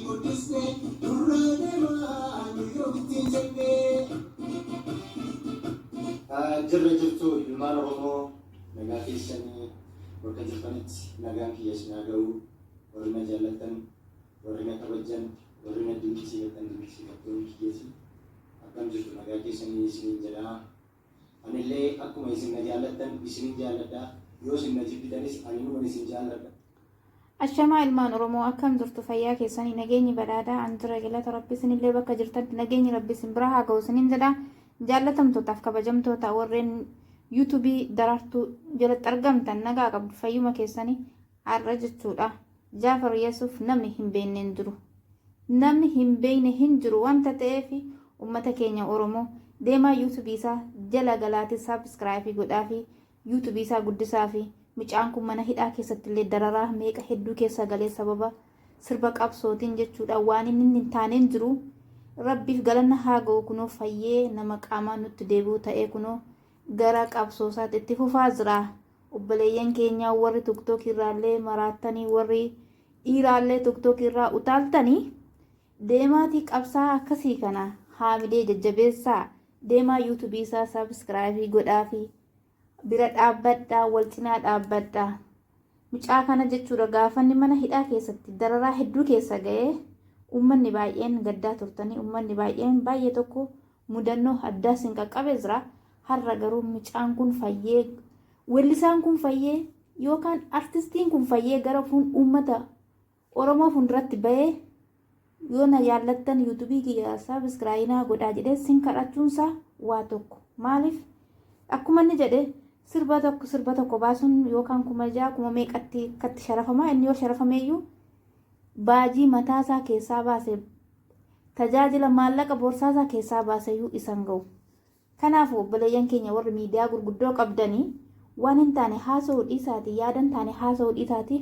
Guddisne nurraa deemaa nu yoo ittiin jennee. Jirra jirtu ilmaan Oromoo, nagaa keessanii? Bakka jirtanitti nagaan kiyya isin haa ga'u. Warri na jaallattan, warri na kabajjan, warri na dinqisiifattan, dinqisiifattoonni kiyyasi, akkam jirtu? Nagaa keessanii isiniin jedha. Anillee akkuma isin na jaallattan isinin jaalladha. Yoo isin na jibbitanis ani numan isin jaalladha. Ashamaa ilmaan Oromoo, akkam jirtu? Fayyaa keessanii? Nageenyi badhaadhaa? An jira, galata Rabbi. Isinillee bakka jirtanitti nageenyi Rabbi isin bira haa ga'u isiniin jedha. Jaallatamtootaaf kabajamtoota warreen yuutuubii Daraartuu jalatti argamtan, nagaa qabdu? Fayyuma keessanii? Har'a jechuudha, Jaafar Yesuuf namni hin beekne hin jiru. Namni hin beekne hin jiru wanta ta'eef, uummata keenya Oromoo, deemaa yuutuubii isaa jala galaatii subscribe godhaafi, yuutuubii isaa guddisaa fi mucaan kun mana hidhaa keessatti illee dararaa meeqa hedduu keessa galee sababa sirba qabsootiin jechuudha, waan inni hin taaneen jiru. Rabbiif galanna haa ga'u, kunoo fayyee nama qaamaan nutti deebi'u ta'ee kunoo gara qabsoosaatti itti fufaa jira. Obboleeyyan keenya warri TikTok irraallee maraattanii, warri dhiiraallee TikTok irraa utaaltanii, deemaatii qabsaa akkasii kana haamilee jajjabeessaa. Deemaa yuutuubii isaa subscribe godhaafi bira dhaabbadhaa, wal cinaa dhaabbadhaa. Mucaa kana jechuudha, gaafanni mana hidhaa keessatti dararaa hedduu keessa ga'ee uummanni baay'een gaddaa turtanii, uummanni baay'een baay'ee tokko mudannoo addaa sin qaqqabe jira. Har'a garuu mucaan kun fayyee, weellisaan kun fayyee yookaan artistiin kun fayyee gara fuun uummata Oromoo fuulduratti bahee "Yoo na jaallattan yuutuubii kiyya subscribe godhaa" jedhee sin kadhachuunsaa waa tokko. Maaliif? Akkuma inni jedhe, sirba tokko, sirba tokko baasuun yookaan 6,000, kuma meeqatti akkatti sharafamaa. Inni yoo sharafameeyyuu baajii mataasaa keessaa baase, tajaajila maallaqa boorsaasaa keessaa baaseyyuu isan ga'u. Kanaafuu obboleeyyan keenya warri miidiyaa gurguddoo qabdanii, waan hin taane haasa'uu dhiisaatii, yaada hin taane haasa'uu dhiisaatii,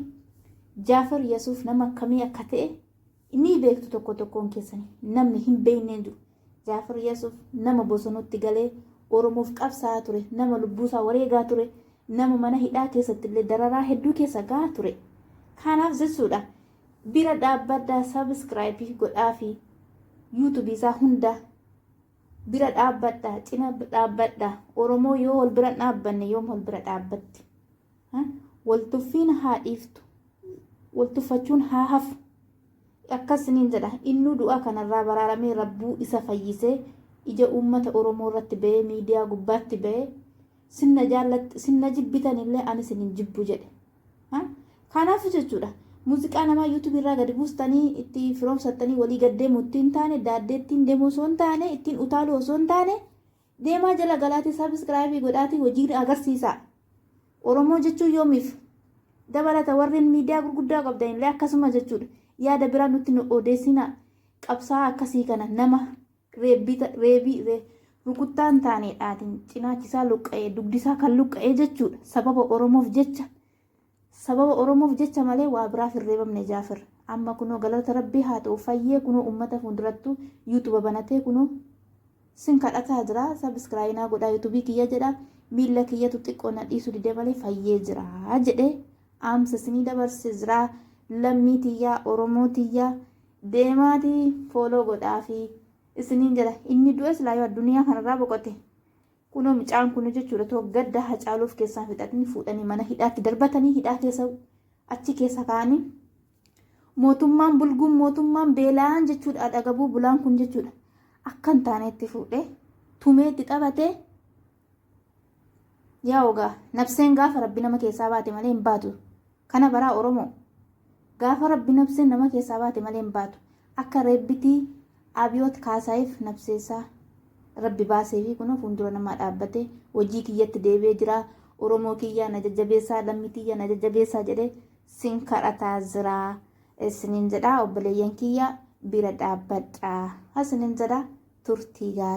Jaafar Yesuuf nama akkamii akka ta'e ni beektu tokko tokkoon keessanii. Namni hin beekne hin jiru. Jaafar Yesuuf nama bosonutti galee Oromoof qabsaa'aa ture, nama lubbuusaa wareegaa ture, nama mana hidhaa keessatti illee dararaa hedduu keessa gahaa ture. Kanaaf jechuudha, bira dhaabbadhaa, subscribe godhaafi, yuutuubii isaa hunda bira dhaabbadhaa, cina dhaabbadhaa. Oromoo yoo wal bira dhaabbanne yoom wal bira dhaabbatti? Wal tuffiin haa dhiiftu, wal tuffachuun haa hafu. Akkas niin jedha. Innuu du'a kanarraa baraaramee, Rabbuu isa fayyisee, ija uummata Oromoo irratti bahee, miidiyaa gubbaatti bahee "Sinna jaallat, sinna jibbitan illee ani sin hin jibbu" jedhe. Kanaaf jechuudha, muuziqaa namaa yuutuubii irraa gadi buustanii itti firoomsattanii walii gad deemu ittiin taane, daaddeettiin deemu osoo hin taane, ittiin utaaluu osoo hin taane, deemaa jala galaatii subscribe godhaatii hojii agarsiisaa. Oromoo jechuun yoomiif dabalata? Warreen miidiyaa gurguddaa qabdan illee akkasuma jechuudha. Yaada biraa nutti nu odeessinaa. Qabsaa akkasii kana, nama reebii rukuttaa hin taaneedhaatiin cinaachisaa luqqa'ee, dugdisaa kan luqqa'ee jechuudha. Sababa Oromoof jecha, sababa Oromoof jecha malee waa biraaf hin reebamne Jaafar. Amma kunoo galata Rabbii haa ta'u, fayyee kunoo uummata fuuldurattuu yuutuuba banatee kunoo sin kadhataa jira. "Subscribe godhaa yuutuubii kiyya" jedha. "Miilla kiyyatu xiqqoo na dhiisu didee malee fayyee jira" jedhee dhaamsa isinii dabarse jira. Lammii tiyyaa, Oromoo tiyyaa, deemaatii follow godhaafi isiniin jedha. Inni du'e silaa yoo addunyaa kanarraa boqote, kunoo mucaan kun jechuudha, too gadda Hacaaluuf keessaa fixatanii fuudhanii mana hidhaatti darbatanii, hidhaa keessa achi keessa kaa'anii, mootummaan bulguun, mootummaan beela'aan jechuudha, dhagabuu bulaan kun jechuudha, akka hin taanetti fuudhee tumee itti taphatee. Yaa ogaa, nabseen gaafa Rabbi nama keessaa baate malee hin baatu. Kana baraa Oromoo, gaafa Rabbi nabseen nama keessaa baate malee hin baatu. Akka reebbitii Abiyoot Kaasaayif nabseessaa Rabbi baasee fi kunoo fuuldura namaa dhaabbatee "Hojii kiyyatti deebi'ee jira, Oromoo kiyyaa na jajjabeessaa, lammii tiyya na jajjabeessaa" jedhee sin kadhataa jira isiniin jedha. Obboleeyyan kiyya, bira dhaabbadhaa isiniin jedha. Turtii gaarii.